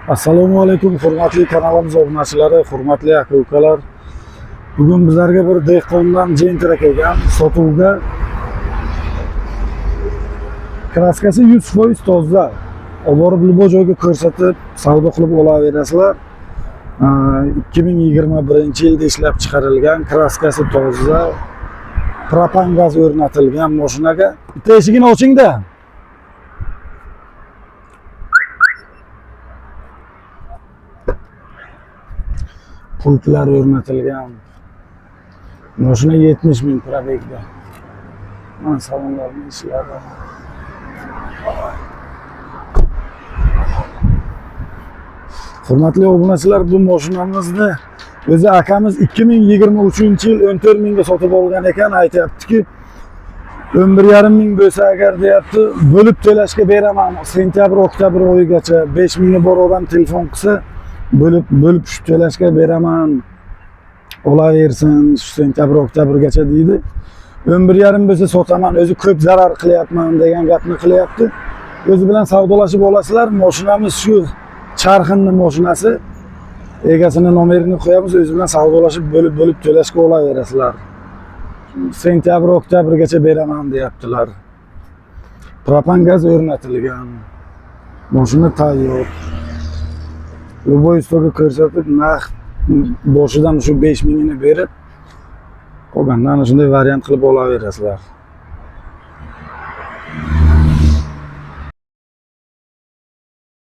Assalomu alaykum, hurmatli kanalimiz obunachilari, hurmatli aka ukalar. Bugun bizlarga bir dehqondan Gentra kelgan sotuvga. Kraskasi 100% toza. Olib borib любой joyga ko'rsatib, savdo qilib olaverasizlar. 2021-yilda ishlab chiqarilgan, kraskasi toza. Propan gaz o'rnatilgan mashinaga. Bitta eshigini oching-da. Pultlar o'rnatilgan. Mashina 70 ming probegda. Mana salonlarning ishlari. Hurmatli obunachilar, bu mashinamizni o'zi akamiz 2023-yil 14 mingga sotib olgan ekan, aytyaptiki 11,5 ming bo'lsa agar deyapti, bo'lib to'lashga beraman. Sentyabr, oktyabr oyigacha 5 mingga bor odam telefon qilsa, bo'lib bo'lib tushib to'lashga beraman. Olaversin shu sentyabr, oktyabrgacha deydi. 11,5 bo'lsa sotaman, o'zi ko'p zarar qilyapman degan gapni qilyapti. O'zi bilan savdolashib olasizlar. Mashinamiz shu charxinni mashinasi. Egasini nomerini qo'yamiz, o'zi bilan savdolashib bo'lib bo'lib to'lashga olaverasizlar. Sentyabr, oktyabrgacha beraman deyaptilar. Propan gaz o'rnatilgan. Mashina tayyor. Любой ustoga ko'rsatib, narx boshidan shu 5 mingini berib, qolganini ana shunday variant qilib olaverasizlar.